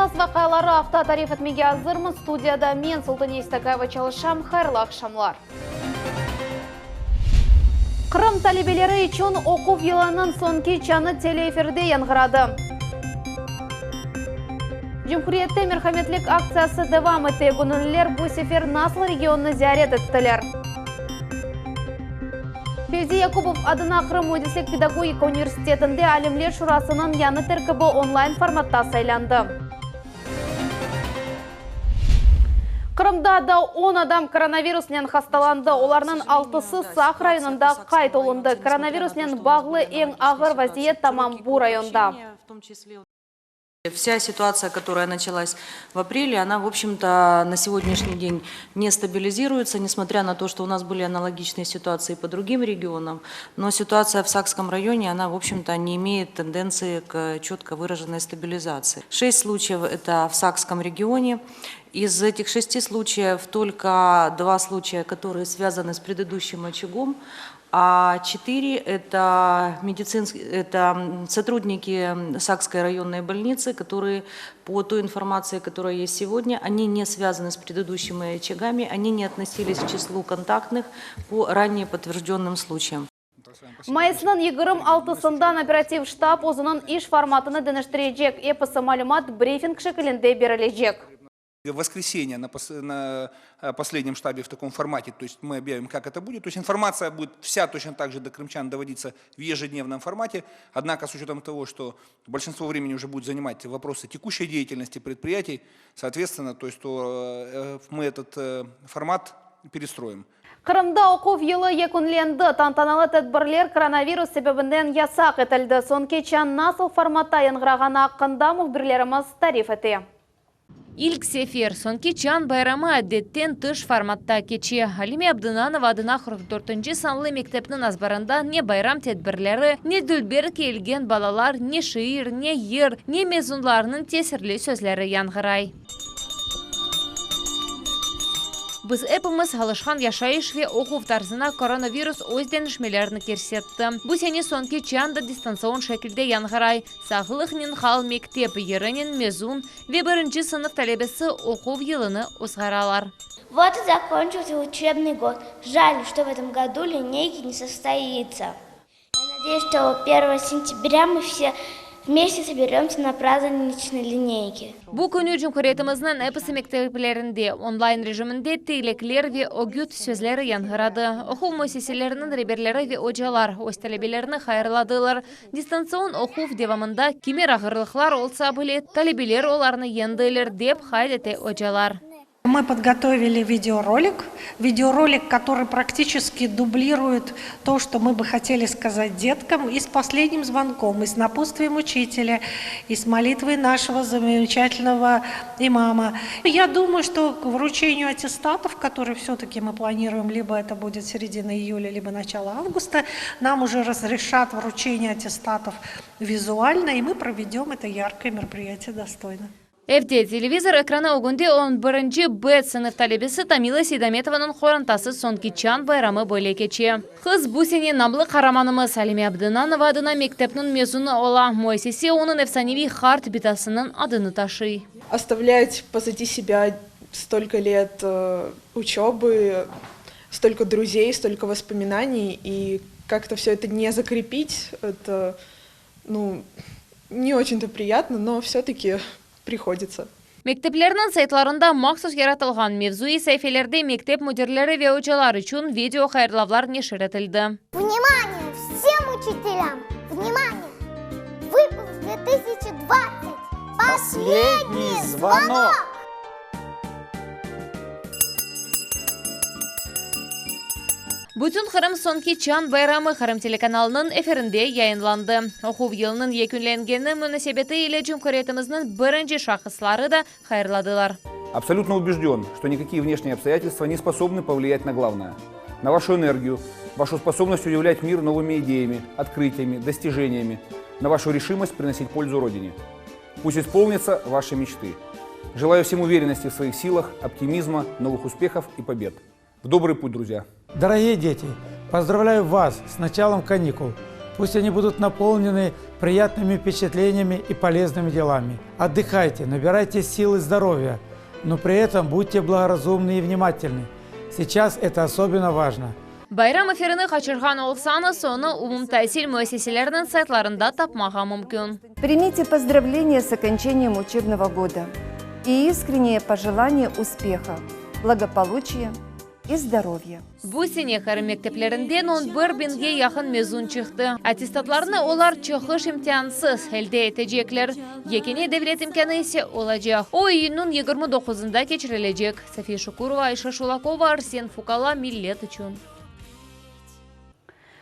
Esas vaqiaları afta tarif etmege azırmız. Studiyada men, Sultaniye İstakayeva çalışam. Hayırlı aqşamlar. Qırım talebeleri içün oquv yılınıñ soñki çañı teleefirde yañğıradı. Cumhuriyette merhametlik aktsiyası devam ete, göñülliler bu sefer nasıl regionnı ziyaret ettiler? Fevzi Yakubov adına Qırım müendislik pedagogika universitetinde Alimler şurasınıñ yañı terkibi onlayn formatta saylandı. Qırımda daa on adam koronavirusnen hastalandı, olarnıñ altısı Saq rayonında qayd olundı. Koronavirusnen bağlı eñ ağır vaziyet tamam bu rayonda. Вся ситуация, которая началась в апреле, она, в общем-то, на сегодняшний день не стабилизируется, несмотря на то, что у нас были аналогичные ситуации по другим регионам. Но ситуация в Сакском районе, она, в общем-то, не имеет тенденции к четко выраженной стабилизации. Шесть случаев это в Сакском регионе. Из этих шести случаев только два случая, которые связаны с предыдущим очагом, а четыре это, медицинск... это сотрудники Сакской районной больницы, которые по той информации, которая есть сегодня, они не связаны с предыдущими очагами, они не относились к числу контактных по ранее подтвержденным случаям. Mayısnıñ 26-sından operativ ştab özüniñ iş formatını deñiştirecek, episi malümat brifing şekilinde berilecek. В воскресенье на на последнем штабе в таком формате, то есть мы объявим, как это будет. То есть информация будет вся точно так же до крымчан доводиться в ежедневном формате, однако с учетом того, что большинство времени уже будет занимать вопросы текущей деятельности предприятий, соответственно, то есть то э, мы этот э, формат перестроим. Qırımda oquv yılı yekünlendi, tantanalı tedbirler koronavirus sebebinden yasaq etildi. Soñki çañ nasıl formatta yañğırağanı aqqında mühbirlerimiz tarif ete. İlk sefer soñki çañ bayramı adetten tış formatta keçe. Alime Abdınanova adına 44-nci sanlı mektepniñ azbarında ne bayram tedbirleri, ne dülber kiyilgen balalar, ne şiir, ne yır, ne mezunlarnıñ tesirli sözleri yañğıray. Biz epimiz alışqan yaşayış ve oquv tarzına koronavirus öz deñişmelerini kirsetti. Bu sene soñki çañ da distantsion şekilde yañğıray. Sağlıqnen qal mektep yırınen mezun ve birinci sınıf talebesi oquv yılını ozğaralar. Вот и закончился учебный год. Жаль, что в этом году линейки не состоится. Я надеюсь, что первого сентября мы все вместе соберемся на праздничной линейке. Bu künü cumhuriyetimizniñ episi mekteplerinde onlayn rejiminde tilekler ve ögüt sözleri yañğıradı. Oquv müessiseleriniñ reberleri ve ocalar öz talebelerini hayırladılar. Distantsion oquv devamında kimer ağırlıqlar olsa bile, talebeler olarnı yeñdiler, dep qayd ete ocalar. Мы подготовили видеоролик, видеоролик, который практически дублирует то, что мы бы хотели сказать деткам, и с последним звонком, и с напутствием учителя, и с молитвой нашего замечательного имама. Я думаю, что к вручению аттестатов, которые все-таки мы планируем, либо это будет середина июля, либо начало августа, нам уже разрешат вручение аттестатов визуально, и мы проведем это яркое мероприятие достойно. Evde, televizor ekranı ögünde on birinci B sınıf talebesi Tamila Seydametovanıñ qorantası soñki çañ bayramı böyle keçe. Qız bu sene namlı qaramanımız Alime Abdınanova adına mektepniñ mezunı ola, müessise onıñ efsaneviy qart bitasınıñ adını taşıy. Ostavlять pozadi sebâ stolko let uçöbı, stolko druzey, stolko vospominaniy i kak-to vsё eto ne zakrepit, eto, nu, ne oçün-to priyatno, no vsё-taki prihoditsa. Mekteplerniñ saytlarında mahsus yaratılğan mevzuiy saifelerde mektep müdirleri ve ocalar içün video hayırlavlar neşir etildi. Vnimaniye vsem uçitelâm! Vnimaniye! Vypusk 2020! Posledniy zvonok! Bütün Qırım soñki çañ bayramı Qırım telekanalınıñ efirinde yayınlandı. Oquv yılınıñ yekünlengeni munasebeti ile cumhuriyetimizniñ birinci şahısları da hayırladılar. Абсолютно убежден, что никакие внешние обстоятельства не способны повлиять на главное, на вашу энергию, вашу способность удивлять мир новыми идеями, открытиями, достижениями, на вашу решимость приносить пользу Родине. Пусть исполнятся ваши мечты. Желаю всем уверенности в своих силах, оптимизма, новых успехов и побед. В добрый путь, друзья! Дорогие дети, поздравляю вас с началом каникул. Пусть они будут наполнены приятными впечатлениями и полезными делами. Отдыхайте, набирайте силы здоровья, но при этом будьте благоразумны и внимательны. Сейчас это особенно важно. Bayram efirini qaçırğan olsañız, onı umumtasil müessiseleriniñ saytlarında tapmağa mümkün. Примите поздравления с окончанием учебного года и искреннее пожелание успеха, благополучия и здоровья. Bu sene Qırım mekteplerinden 11 biñge yaqın mezun çıqtı. Attestatlarnı olar çıqış imtiansız elde etecekler. Yekâne devlet imtianı ise olacaq. O, iyünniñ 29-ında keçirilecek. Safiye Şukurova, Ayşe Şulakova, Arsen Fukala, Millet içün.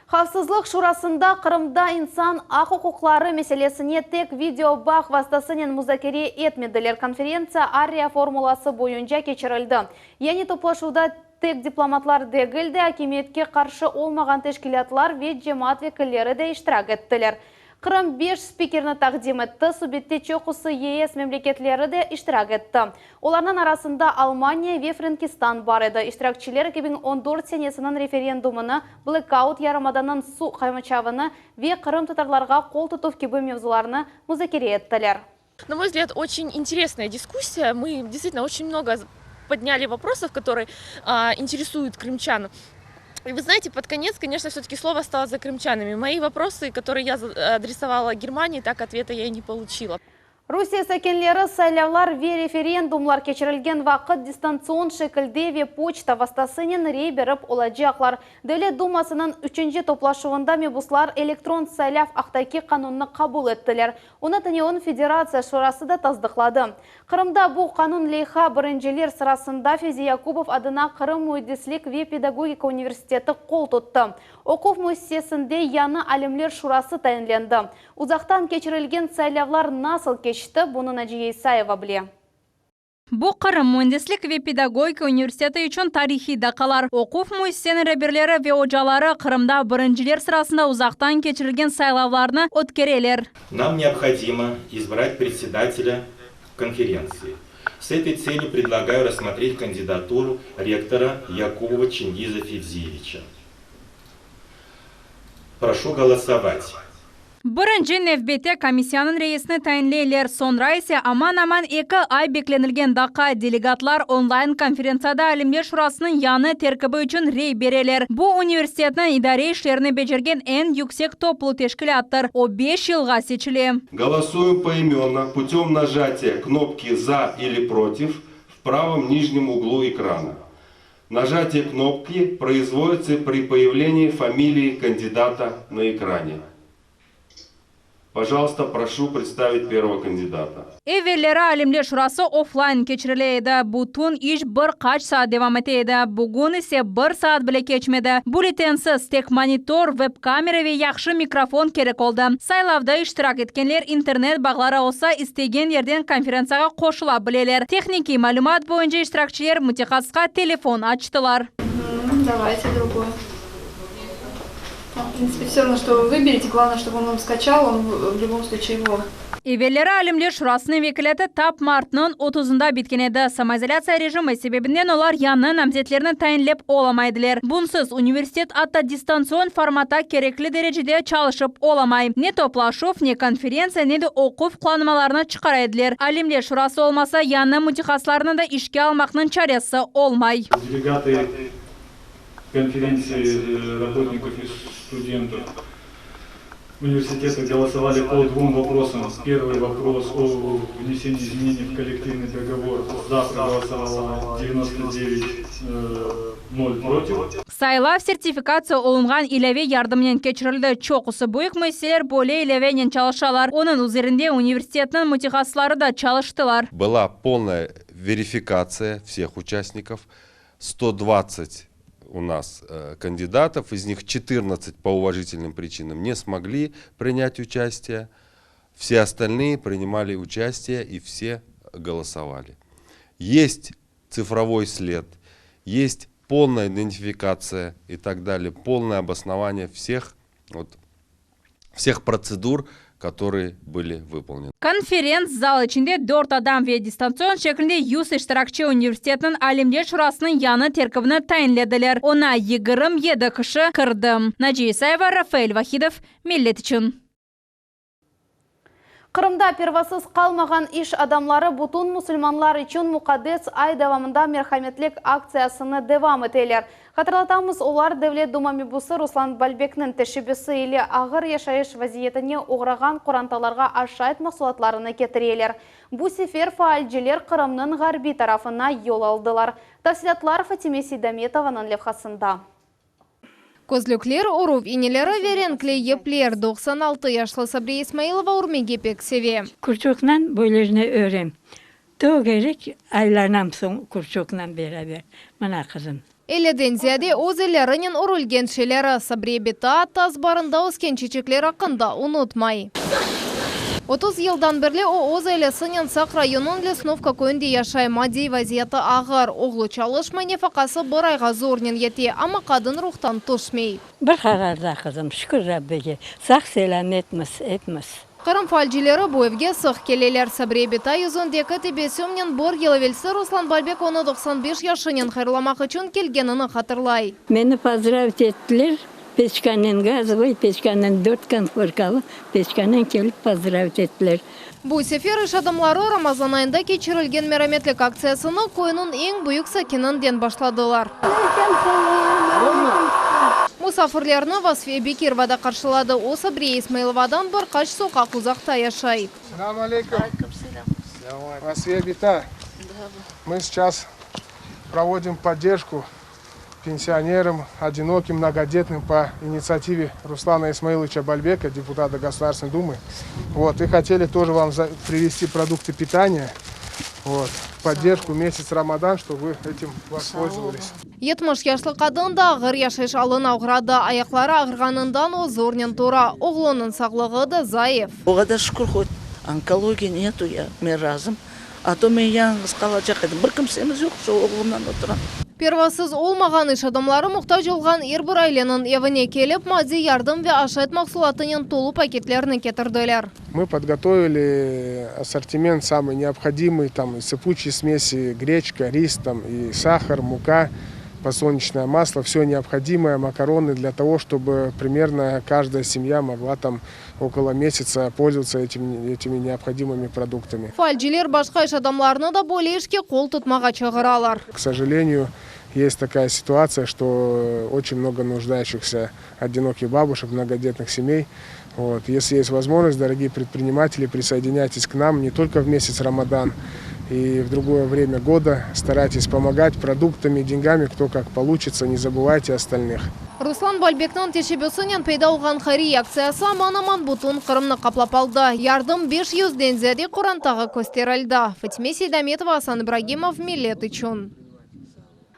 Havfsızlıq Şurasında Qırımda insan aq-uquqları meselesine tek video bağ vastasınen muzakere etmediler. Konferentsiya Arria formulası boyunca keçirildi. Yani toplaşuvda tek diplomatlar degil de, akimiyetke qarşı olmağan teşkilâtlar ve cemaat vekilleri de iştirak ettiler. Qırım beş spikerni taqdim etti, subette çoqusı YES memleketleri de iştirak etti. Olarnıñ arasında Almaniya ve Frenkistan bar edi. İştirakçiler 2014 senesiniñ referendumını, blekaut, yarımadanıñ suv qamaçavını ve qırımtatarlarğa qol tutuv kibi mevzularnı muzakere ettiler. На мой взгляд, очень интересная дискуссия. Мы действительно очень много подняли вопросов, которые а, интересуют крымчан. И вы знаете, под конец, конечно, все-таки слово стало за крымчанами. Мои вопросы, которые я адресовала Германии, так ответа я и не получила. Rusiye sakinleri saylavlar ve referendumlar keçirilgen vaqıt distantsion şekilde ve poçta vastasınen rey berip olacaqlar. Devlet Dumasınıñ üçünci toplaşuvında mebuslar elektron saylav aqtaki qanunnı qabul ettiler. Onı tünevin Federatsiya Şurası da tasdıqladı. Qırımda bu qanun leyha birinciler sırasında Fevzi Yakubov adına Qırım müendislik ve pedagogika universiteti qol tuttı. Oquv müessisesinde yañı Alimler şurası tayinlendi. Uzaqtan keçirilgen saylavlar nasıl keçti, bunı Naciye İsayeva bile. Bu Qırım müendislik ve pedagogika universiteti içün tarihiy daqqalar. Oquv müessiseniñ reberleri ve ocaları Qırımda birinciler sırasında uzaqtan keçirilgen saylavlarnı ötkereler. Нам необходимо избрать председателя конференции. С этой целью предлагаю рассмотреть кандидатуру ректора Якубова Чингиза Февзиевича. Прошу голосовать. Birinci nevbette komissiyanıñ reisini tayinleyler, soñra ise aman-aman eki ay beklenilgen daqqa delegatlar onlayn konferentsiyada Alimler şurasınıñ yañı terkibi içün rey bereler. Bu, universitetniñ idare işlerini becergen eñ yüksek toplu teşkilâttır, o beş yılğa seçile. Голосуем поименно путем нажатия кнопки «За» или «Против» в правом нижнем углу экрана. Нажатие кнопки производится при появлении фамилии кандидата на экране. Пожалуйста, прошу представить первого кандидата. Evelleri Alimler şurası oflayn keçirile edi, bütün iş bir qaç saat devam ete edi, bugün ise bir saat bile keçmedi. Bülletensiz, tek monitor, veb-kamera ve yahşı mikrofon kerek oldı. Saylavda iştirak etkenler internet bağları olsa, istegen yerden konferentsiyağa qoşula bileler. Tehnikiy malümat boyunca iştirakçiler mütehassısqa telefon açtılar. Давайте другой. В принципе, все равно, что вы выберете, главное, чтобы он вам скачал, он в любом случае его. Evelleri Alimler şurasınıñ vekileti tap martnıñ 30-ında bitken edi. Samoizolâtsiya rejimi sebebinden olar yañı namzetlerni tayinlep olamay ediler. Bunsız universitet atta distantsion formatta kerekli derecede çalışıp olamay. Ne toplaşuv, ne konferentsiya, ne de oquv qullanmalarını çıqara ediler. Alimler şurası olmasa, yañı mütehassıslarnı da işke almaqnıñ çaresi olmay. Делегаты конференции работников и студентов университета голосовали по двум вопросам. Первый вопрос о внесении изменений в коллективный договор. За проголосовало 99, 0 против. Saylav sertifikatsiya olunğan ilâve yardımınen keçirildi. Çoqusı büyük müessiseler böyle ilâvenen çalışalar. Onıñ üzerinde universitetniñ mütehassısları da çalıştılar. Была полная верификация всех участников. 120 у нас кандидатов, из них 14 по уважительным причинам не смогли принять участие. Все остальные принимали участие и все голосовали. Есть цифровой след, есть полная идентификация и так далее, полное обоснование всех, вот, всех процедур, которые были выполнены. Konferents-zal içinde dört adam ve distantsion şeklinde yüz iştirakçi universitetniñ Alimler şurasınıñ yañı terkibini tayinlediler, oña 27 kişi kirdi. Naciye İsayeva, Rafael Vahidov, Millet içün. Qırımda pervasız qalmağan iş adamları bütün musulmanlar içün muqaddes ay devamında merhametlik aktsiyasını devam eteler. Hatırlatamız, olar Devlet Duma mebusı Ruslan Balbekniñ teşebbüsi ile ağır yaşayış vaziyetine oğrağan qorantalarğa aşayt mahsulatlarını ketireler. Bu sefer faalciler Qırımnıñ ğarbiy tarafına yol aldılar. Tafsilâtlar Fatime Seydametovanıñ levhasında. Közlükler, örüv ineleri ve renkli yipler, 96 yaşlı Sabriye İsmailova örmege pek seve. Kruçoknan böylejne örem. Tögerek aylanam soñ kruçoknan beraber. Mına, qızım. Elliden ziyade öz ellerinen örülgen şeyleri, Sabriye bita atta azbarında ösken çiçekler aqqında unutmay. 30 yıldan berli o öz ailesinen Saq rayonınıñ Lesnovka köyünde yaşay. Maddiy vaziyeti ağır, oğlu çalışmay, nefaqası bir ayğa zornen yete, amma qadın ruhtan tüşmey. Bir qararda, qızım, şükür Rabbige, sağ-selâmetmiz epimiz. Qırım faalcileri bu evge sıq keleler. Sabriye bita yüzündeki tebessümnen bir yıl evelsi Ruslan Balbek onı 95 yaşınen hayırlamaq içün kelgenini hatırlay. Meni pozdravit ettiler, peçkanen, gazovıy peçkanen, dört konforkalı peçkanen kelip pozdravit ettiler. Bu sefer iş adamları Ramazan ayında keçirilgen merametlik aktsiyasını köyniñ eñ büyük sakininden başladılar. Musafirlerni Vasfiye Bekirova da qarşıladı. O, Sabriye İsmailovadan bir qaç soqaq uzaqta yaşay. Selâm aleyküm. Vasfiye bita, мы сейчас проводим поддержку пенсионерам, одиноким, многодетным по инициативе Руслана Исмаиловича Бальбека, депутата Государственной Думы. Вот, и хотели тоже вам привезти продукты питания, вот, в поддержку месяц Рамадан, чтобы вы этим воспользовались. 70 yaşlı qadın da ağır yaşayış alına oğradı. Ayaqları ağırğanından o zornen tura. Oğlunıñ sağlığı da zayıf. Oğa da şükür, хоть онкологии нету, ya men razım. A to men yañğız qalacaq edim. Bir kimsemiz yoq, şu oğlumdan oturam. Pervasız olmağan iş adamları muhtac olğan er bir aileniñ evine kelip, maddiy yardım ve aşayt mahsulatınen tolu paketlerni ketirdiler. Мы подготовили ассортимент самый необходимый, там и сыпучие смеси, гречка, рис, там и сахар, мука, подсолнечное масло, все необходимое, макароны для того, чтобы примерно каждая семья могла там около месяца пользоваться этими, этими необходимыми продуктами. Faalciler başqa iş adamlarını da böyle işke qol tutmağa çağıralar. К сожалению, есть такая ситуация, что очень много нуждающихся одиноких бабушек, многодетных семей. Вот. Если есть возможность, дорогие предприниматели, присоединяйтесь к нам не только в месяц Рамадан и в другое время года. Старайтесь помогать продуктами, деньгами, кто как получится, не забывайте остальных. Ruslan Balbekniñ teşebbüsinen peyda olğan hayriye aktsiyası aman-aman bütün Qırımnı qaplap aldı. Yardım 500-den ziyade qorantağa kösterildi. Fatime Seydametova, Asan İbragimov, Millet içün.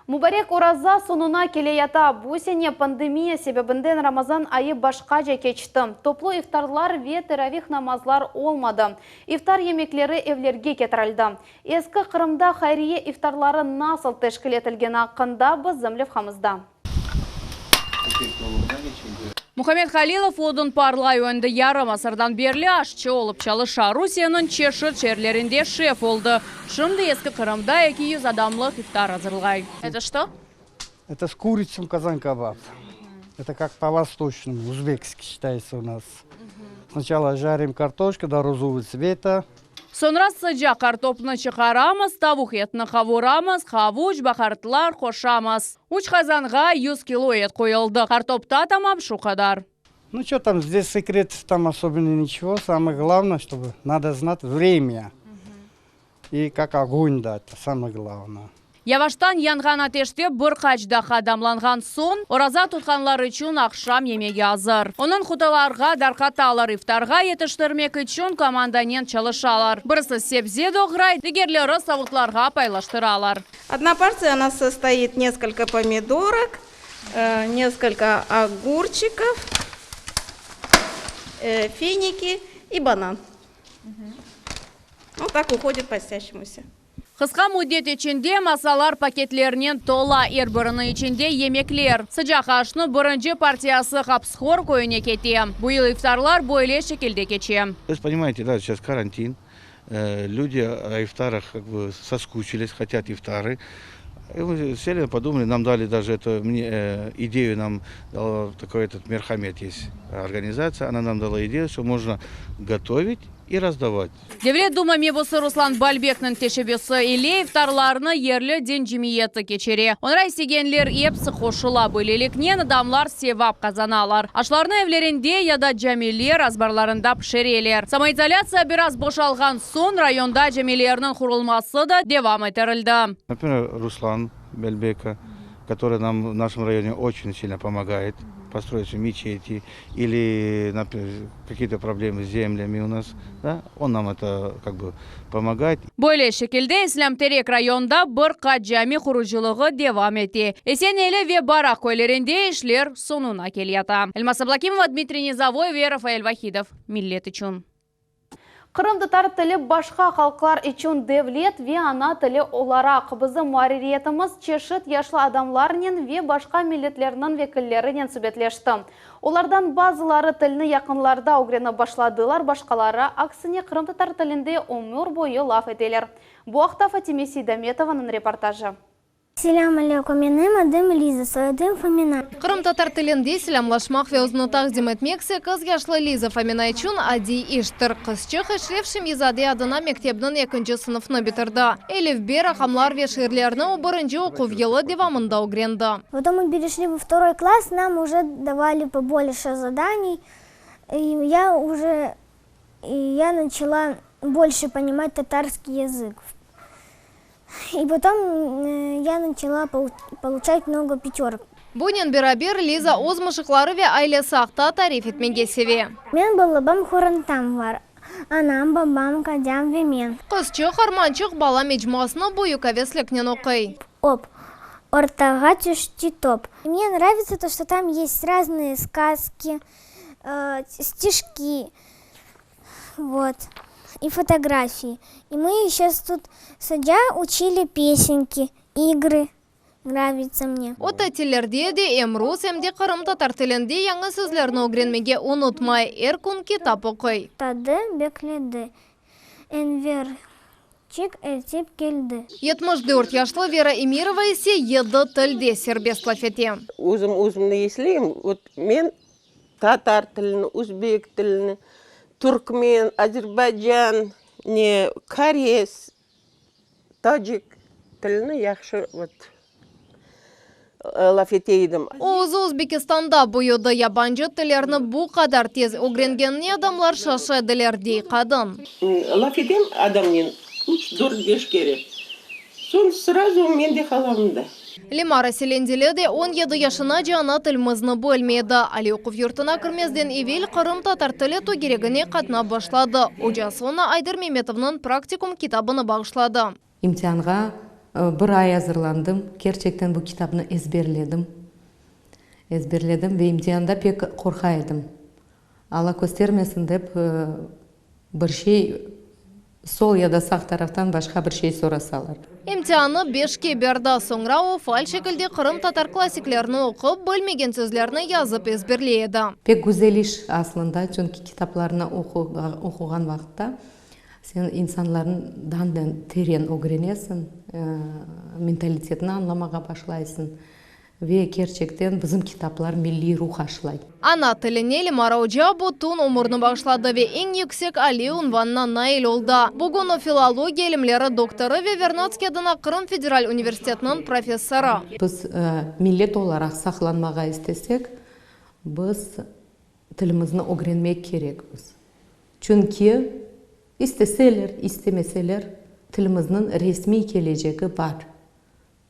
Mubarek oraza soñuna keleyata. Bu sene pandemiya sebebinden Ramazan ayı başqaca keçti. Toplu iftarlar ve teravih namazlar olmadı. İftar yemekleri evlerge ketirildi. Eski Qırımda hayriye iftarları nasıl teşkil etilgeni aqqında bizim levhamızda. Muhammed Halilov odun parlay, endi yarım asırdan berli aşçı olıp çalışa. Rusiyeniñ çeşit şeerlerinde şef oldı. Şimdi Eski Qırımda 200 adamlıq iftar azırlay. Это что? Это с курицей казан-кебаб. Это как по-восточному, узбекский считается у нас. Сначала жарим картошку до розового цвета. Soñra sıcaq qartopnı çıqaramız, tavuq etini qavuramız, havuç, baharatlar qoşamız. Üç qazanğa 100 kilo et qoyuldı. Qartop da tamam şu qadar. Ну что там, здесь секрет там особенно ничего. Самое главное, чтобы надо знать время. И как огонь дать, самое главное. Yavaştan yanğan ateşte bir qaç daqqa damlanğan soñ, oraza tutqanlar içün aqşam yemegi azır. Onı qutularğa darqatalar, iftarğa yetiştirmek içün komandanen çalışalar. Birisi sebze doğray, digerleri savutlarğa paylaştıralar. Одна порция у нас состоит несколько помидорок, несколько огурчиков, финики и банан. Вот так уходит постящемуся. Qısqa müddet içinde masalar paketlernen tola, er biriniñ içinde yemekler. Sıcaq aşnıñ birinci partiyası Hapıshor köyüne kete. Bu yıl iftarlar böyle şekilde keçe. Вы же понимаете, да, сейчас карантин, люди о ифтарах как бы соскучились, хотят ифтары. И мы сели, подумали, нам дали даже эту идею, нам дала такой этот Мерхамет есть организация, она нам дала идею, что можно готовить и раздавать. Devlet Duma mebusı Ruslan Balbekniñ teşebbüsi ile iftarlarnı yerli din cemiyeti keçire. Oña istegenler episi qoşula, böyleliknen adamlar sevap qazanalar. Aşlarnı evlerinde ya da camiler azbarlarında pişireler. Samoizolâtsiya biraz boşalğan soñ rayonda camilerniñ qurulması da devam ettirildi. Например, Ruslan Balbek, который нам в нашем районе очень сильно помогает построить мечети или, например, какие-то проблемы с землями у нас, да, он нам это как бы помогает. Böyle şekilde İslâm Terek rayonında bir qaç cami qurucılığı devam ete. Esen Eli ve Baraq köylerinde işler soñuna keleyata. Elmaz Ablakimova, Dmitriy Nizovoy ve Rafael Vahidov. Millet içün. Qırımtatar tili başqa halqlar içün devlet ve ana tili olaraq, bizim muarririyetimiz çeşit yaşlı adamlarnen ve başqa milletlerniñ vekillerinen subetleşti. Olardan bazıları tilni yaqınlarda ögrenip başladılar, başqaları, aksine, qırımtatar tilinde ömür boyu laf eteler. Bu aqta Fatime Seydametovanıñ reportajı. Selâm aleyküm, menim adım Liza, soyadım Fomina. Qırımtatar tilinde selâmlaşmaq ve özüni taqdim etmek sekiz yaşlı Liza Fomina içün adiy iştir. Qızçıq Eşref Şemyi-zade adına mektebniñ ekinci sınıfını bitirdi. Elifbe, raqamlar ve şiirlerni o birinci oquv yılı devamında ögrendi. Потом мы перешли во второй класс, нам уже давали побольше заданий, и я уже и я начала больше понимать татарский язык. И потом я начала получать много пятерок. Bunen beraber Liza öz mışıqları ve ailesi aqta tarif etmege seve. Menim balaban qorantam bar, anam, babam, kadâm ve men. Qızçıq Armançıq bala mecmuasını büyük avesliknen oquy. Op, ortağa tüşti top. Мне нравится то, что там есть разные сказки, стишки, вот, и фотографии. И мы сейчас тут с oca учили песенки, игры. Нравится мне. O tatillerde de em rus, em de qırımtatar tilinde yañı sözlerni ögrenmege unutmay, er kün kitap oquy. Tadı, bekledi. Enverçik ertip keldi. 74 yaşlı Vera Emirova ise yedi tilde serbest laf ete. Özüm özümni esleyim, vot men tatar tilini, özbek tilini, türkmen, azerbaycan, ne, koreys, tacik tilini yahşı vot laf ete edim. O özü Özbekistanda büyüdi. Yabancı tillerni bu qadar tez ögrengenine adamlar şaşa ediler, dey qadın. Laf etem adamnen üç, dört, beş kere. Soñ srazu men de qalam da. Lemara Selendili de 17 yaşınace ana tilimizni bilmey edi. Aliy oquv yurtuna kirmezden evel qırımtatar tili tögeregine qatnap başladı. Ocası oña Ayder Memetovnıñ Praktikum kitabını bağışladı. İmtianğa bir ay azırlandım, kerçekten bu kitapnı ezberledim. Ezberledim ve imtianda pek qorqa edim. Alla köstermesin dep, bir şey sol ya da sağ taraftan başqa bir şey sorasalar. İmtiannı beşke berdi. Soñra o, faal şekilde qırımtatar klassiklerini oqup, bilmegen sözlerni yazıp ezberley edi. Pek güzel iş aslında, çünki kitaplarnı oquğan vaqıtta Sen insanlardan da teren ögrenesiñ, mentalitetini añlamağa başlaysıñ ve kerçekten bizim kitaplar milliy ruh aşlay. Ana tiline Lemara oca bütün ömürini bağışladı ve eñ yüksek aliy unvanına nail oldı. Bugün o filologiya ilimleri doktorı ve Vernadskiy adına Qırım federal universitetiniñ professorı. Biz millet olaraq saqlanmağa istesek, biz tilimizni ögrenmek kerekmiz. Çünki, isteseler, istemeseler, tilimizniñ resmiy kelecegi bar.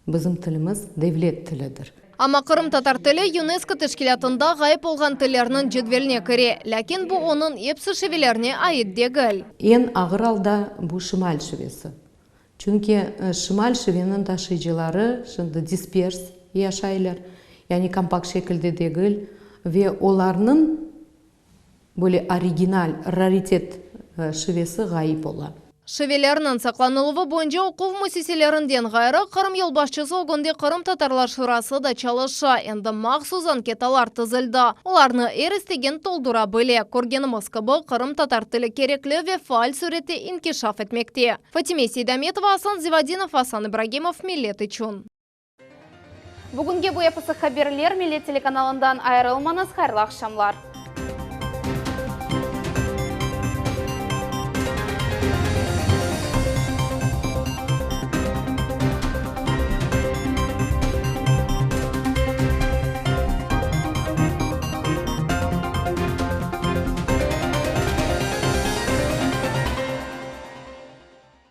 Bizim tilimiz devlet tilidir. Amma qırımtatar tili UNESCO teşkilâtında ğayıp olğan tillerniñ cedveline kire. Lâkin bu onıñ epsi şivelerine ait degil. Eñ ağır alda bu şimal şivesi. Çünki şimal şiveniñ taşıyıcıları şimdi dispers yaşaylar, yani kompakt şekilde degil ve olarnıñ Böyle original, raritet şivesi ğayıp ola. Şivelerniñ saqlanıluvı boyunca oquv müessiselerinden ğayrı, Qırım yolbaşçısı ögünde Qırımtatarlar şurası da çalışa. Endi mahsus anketalar tizildi. Olarnı er istegen toldura bile. Körgenimiz kibi, qırımtatar tili kerekli ve faal sürette inkişaf etmekte. Fatime Seydametova, Asan Zivadinov, Asan İbragimov, Millet içün. Bugünge bu episi haberler, Millet telekanalından ayırılmañız, hayırlı aqşamlar.